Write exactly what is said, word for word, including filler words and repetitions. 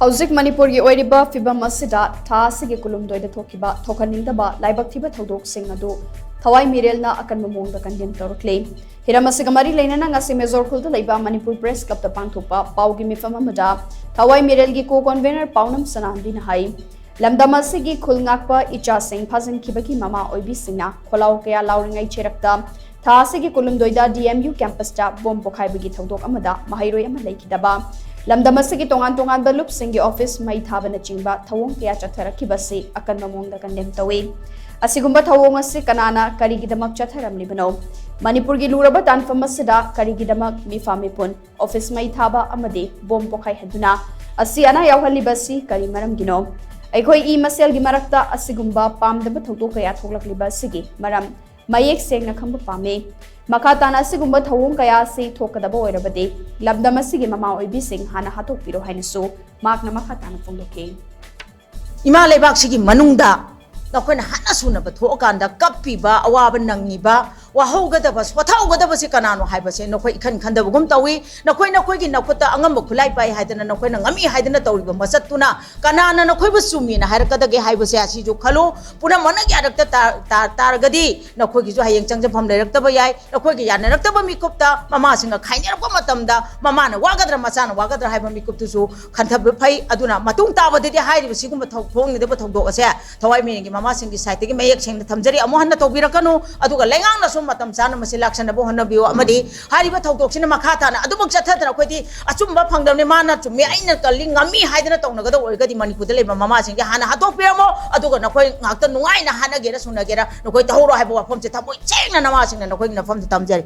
ꯍꯧꯖꯤꯛ ꯃꯅꯤꯄꯨꯔꯒꯤ ꯑꯣꯏꯔꯤꯕ ꯐꯤꯕꯝ ꯑꯁꯤꯗ ꯊꯥ ꯑꯁꯤꯒꯤ ꯀꯨꯂꯨꯝꯗꯣꯏꯗ ꯊꯣꯛꯈꯤꯕ ꯊꯣꯛꯍꯟꯅꯤꯡꯗꯕ ꯂꯥꯏꯕꯛ ꯊꯤꯕ ꯊꯧꯗꯣꯛꯁꯤꯡ ꯑꯗꯨ ꯊꯋꯥꯏ ꯃꯤꯔꯦꯜꯅ ꯑꯀꯟꯕ ꯃꯑꯣꯡꯗ ꯀꯟꯗꯦꯝ ꯇꯧꯔꯛꯂꯤ꯫ ꯍꯤꯔꯝ ꯑꯁꯤꯒ ꯃꯔꯤ ꯂꯩꯅꯅ ꯉꯁꯤ ꯃꯦꯖꯣꯔ ꯈꯨꯜꯗ ꯂꯩꯕ ꯃꯅꯤꯄꯨꯔ ꯄ꯭ꯔꯦꯁ ꯀ꯭ꯂꯕꯇ ꯄꯥꯡꯊꯣꯛꯄ ꯄꯥꯎꯒꯤ ꯃꯤꯐꯝ ꯑꯃꯗ ꯊꯋꯥꯏ ꯃꯤꯔꯦꯜꯒꯤ ꯀꯣ ꯀꯣꯟꯚꯦꯅꯔ ꯄꯥꯎꯅꯝ ꯁꯅꯥꯍꯟꯕꯤꯅ ꯍꯥꯏ, ꯂꯝꯗꯝ ꯑꯁꯤꯒꯤ ꯈꯨꯜ ꯉꯥꯛꯄ ꯏꯆꯥꯁꯤꯡ ꯐꯥꯖꯤꯟꯈꯤꯕꯒꯤ ꯃꯃꯥ ꯑꯣꯏꯕꯤꯁꯤꯡꯅ ꯈꯣꯜꯂꯥꯎ ꯀꯌꯥ ꯂꯥꯎꯔꯤꯉꯩ ꯆꯦꯔꯛꯇ ꯊꯥ ꯑꯁꯤꯒꯤ ꯀꯨꯂꯨꯝꯗꯣꯏꯗ ꯗꯤ ꯑꯦꯝ ꯌꯨ ꯀꯦꯝꯄꯁꯇ ꯕꯣꯝ ꯄꯣꯈꯥꯏꯕꯒꯤ ꯊꯧꯗꯣꯛ ꯑꯃꯗ ꯃꯍꯩꯔꯣꯏ ꯑꯃ ꯂꯩꯈꯤꯗꯕ, ꯂꯝꯗꯝ ꯑꯁꯤꯒꯤ ꯇꯣꯉꯥꯟ ꯇꯣꯉꯥꯟꯕ ꯂꯨꯞꯁꯤꯡꯒꯤ ꯑꯣꯐꯤꯁ ꯃꯩ ꯊꯥꯕꯅꯆꯤꯡꯕ ꯊꯧꯑꯣꯡ ꯀꯌꯥ ꯆꯠꯊꯔꯛꯈꯤꯕꯁꯤ ꯑꯀꯟꯕ ꯃꯑꯣꯡꯗ ꯀꯟꯗꯦꯝ ꯇꯧꯏ꯫ ꯑꯁꯤꯒꯨꯝꯕ ꯊꯧꯑꯣꯡ ꯑꯁꯤ ꯀꯅꯥꯅ ꯀꯔꯤꯒꯤꯗꯃꯛ ꯆꯠꯊꯔꯝꯂꯤꯕꯅꯣ? ꯃꯅꯤꯄꯨꯔꯒꯤ ꯂꯨꯔꯕ ꯇꯥꯟꯐꯝ ꯑꯁꯤꯗ ꯀꯔꯤꯒꯤꯗꯃꯛ ꯃꯤꯐꯥ ꯃꯤꯄꯨꯟ, ꯑꯣꯐꯤꯁ ꯃꯩ ꯊꯥꯕ ꯑꯃꯗꯤ ꯕꯣꯝ ꯄꯣꯈꯥꯏꯍꯟꯗꯨꯅ ꯑꯁꯤ ꯑꯅꯥ ꯌꯥꯎꯍꯜꯂꯤꯕꯁꯤ ꯀꯔꯤ ꯃꯔꯝꯒꯤꯅꯣ? ꯑꯩꯈꯣꯏ ꯏ ꯃꯁꯦꯜꯒꯤ ꯃꯔꯛꯇ ꯑꯁꯤꯒꯨꯝꯕ ꯄꯥꯝꯗꯕ ꯊꯧꯗꯣꯛ ꯀꯌꯥ ꯊꯣꯛꯂꯛꯂꯤꯕ ꯑꯁꯤꯒꯤ ꯃꯔꯝ ꯃꯌꯦꯛ ꯁꯦꯡꯅ ꯈꯪꯕ ꯄꯥꯝꯃꯤ꯫ ꯃꯈꯥ ꯇꯥꯅ ꯑꯁꯤꯒꯨꯝꯕ ꯊꯧꯑꯣꯡ ꯀꯌꯥ ꯑꯁꯤ ꯊꯣꯛꯀꯗꯕ ꯑꯣꯏꯔꯕꯗꯤ ꯂꯝꯗꯝ ꯑꯁꯤꯒꯤ ꯃꯃꯥ ꯑꯣꯏꯕꯤꯁꯤꯡ ꯍꯥꯟꯅ ꯍꯥꯠꯇꯣꯛꯄꯤꯔꯣ ꯍꯥꯏꯅꯁꯨ ꯃꯍꯥꯛꯅ ꯃꯈꯥ ꯇꯥꯅ ꯐꯣꯡꯗꯣꯛꯈꯤ꯫ ꯏꯃꯥ ꯂꯩꯕꯥꯛꯁꯤꯒꯤ ꯃꯅꯨꯡꯗ ꯅꯈꯣꯏꯅ ꯍꯥꯟꯅ ꯁꯨꯅꯕ ꯊꯣꯛꯑꯀꯥꯟꯗ ꯀꯞꯄꯤꯕ, ꯑꯋꯥꯕ ꯅꯪꯉꯤꯕ, ꯋꯥꯍꯧꯒꯗꯕ, ꯁꯣꯊꯍꯧꯒꯗꯕꯁꯤ ꯀꯅꯥꯅꯣ ꯍꯥꯏꯕꯁꯦ ꯅꯈꯣꯏ ꯏꯈꯟ ꯈꯟꯗꯕꯒꯨꯝ ꯇꯧꯏ꯫ ꯅꯈꯣꯏ ꯅꯈꯣꯏꯒꯤ ꯅꯈꯨꯠꯇ ꯑꯉꯝꯕ ꯈꯨꯠꯂꯥꯏ ꯄꯥꯏ ꯍꯥꯏꯗꯅ ꯅꯈꯣꯏꯅ ꯉꯝꯃꯤ ꯍꯥꯏꯗꯅ ꯇꯧꯔꯤꯕ ꯃꯆꯠꯇꯨꯅ ꯀꯅꯥꯅ ꯅꯈꯣꯏꯕꯨ ꯆꯨꯝꯃꯤꯅ ꯍꯥꯏꯔꯛꯀꯗꯒꯦ ꯍꯥꯏꯕꯁꯦ ꯑꯁꯤꯁꯨ ꯈꯜꯂꯨ꯫ ꯄꯨꯝꯅꯃꯛꯅ ꯌꯥꯔꯛꯇ ꯇꯥ-, ꯇꯥ-, ꯇꯥꯔꯒꯗꯤ ꯅꯈꯣꯏꯒꯤꯁꯨ ꯍꯌꯦꯡ ꯆꯪꯖꯐꯝ ꯂꯩꯔꯛꯇꯕ ꯌꯥꯏ꯫ ꯅꯈꯣꯏꯒꯤ ꯌꯥꯅꯔꯛꯇꯕ ꯃꯤꯀꯨꯞꯇ ꯃꯃꯥꯁꯤꯡꯒ ꯈꯥꯏꯅꯔꯛꯄ ꯃꯇꯝꯗ ꯃꯃꯥꯅ ꯋꯥꯒꯗ꯭ꯔꯥ ꯃꯆꯥꯅ ꯋꯥꯒꯗ꯭ꯔꯥ ꯍꯥꯏꯕ ꯃꯤꯀꯨꯞꯇꯨꯁꯨ ꯈꯟꯊꯕ ꯐꯩ꯫ ꯑꯗꯨꯅ ꯃꯇꯨꯡ ꯇꯥꯕꯗꯗꯤ ꯍꯥꯏꯔꯤꯕ ꯁꯤꯒꯨꯝꯕ ꯊꯧ-, ꯊꯣꯛꯍꯟꯅꯤꯡꯗꯕ ꯊꯧꯗꯣꯛ ꯑꯁꯦ ꯊꯋꯥꯏ ꯃꯤꯔꯦꯜꯒꯤ ꯃꯃꯥꯁꯤꯡꯒꯤ ꯁꯥꯏꯠꯇꯒꯤ ꯃꯌꯦꯛ ꯁꯦꯡꯅ ꯊꯝꯖꯔꯤ꯫ ꯑꯃꯨꯛ ꯍꯟꯅ ꯇꯧꯕꯤꯔꯛꯀꯅꯨ꯫ ꯑꯗꯨꯒ ꯂꯩꯉꯥꯛꯅꯁꯨ ꯃꯇꯝ ꯆꯥꯅ ꯃꯁꯤ ꯂꯥꯛꯁꯟꯅꯕ ꯍꯣꯠꯅꯕꯤꯌꯨ꯫ ꯑꯃꯗꯤ ꯍꯥꯏꯔꯤꯕ ꯊꯧꯗꯣꯛꯁꯤꯅ ꯃꯈꯥ ꯇꯥꯅ ꯑꯗꯨꯃꯛ ꯆꯠꯊꯗꯅ ꯑꯩꯈꯣꯏꯗꯤ ꯑꯆꯨꯝꯕ ꯐꯪꯗꯕꯅꯤ, ꯃꯥꯅ ꯆꯨꯝꯃꯤ, ꯑꯩꯅ ꯀꯜꯂꯤ, ꯉꯝꯃꯤ ꯍꯥꯏꯗꯅ ꯇꯧꯅꯒꯗꯧꯕ ꯑꯣꯏꯔꯒꯗꯤ ꯃꯅꯤꯄꯨꯔꯗ ꯂꯩꯕ ꯃꯃꯥꯁꯤꯡꯁꯦ ꯍꯥꯟꯅ ꯍꯥꯠꯇꯣꯛꯄꯤꯔꯝꯃꯣ꯫ ꯑꯗꯨꯒ ꯅꯈꯣꯏ ꯉꯥꯛꯇ ꯅꯨꯡꯉꯥꯏꯅ ꯍꯥꯠꯅꯒꯦꯔꯥ ꯁꯨꯅꯒꯦꯔꯥ ꯅꯈꯣꯏ ꯇꯧꯍꯧꯔꯣ ꯍꯥꯏꯕ ꯋꯥꯐꯝꯁꯦ ꯊꯃꯣꯏ ꯁꯦꯡꯅ ꯅꯃꯥꯁꯤꯡꯅ ꯅꯈꯣꯏꯒꯤ ꯅꯐꯝꯗ ꯊꯝꯖꯔꯤ꯫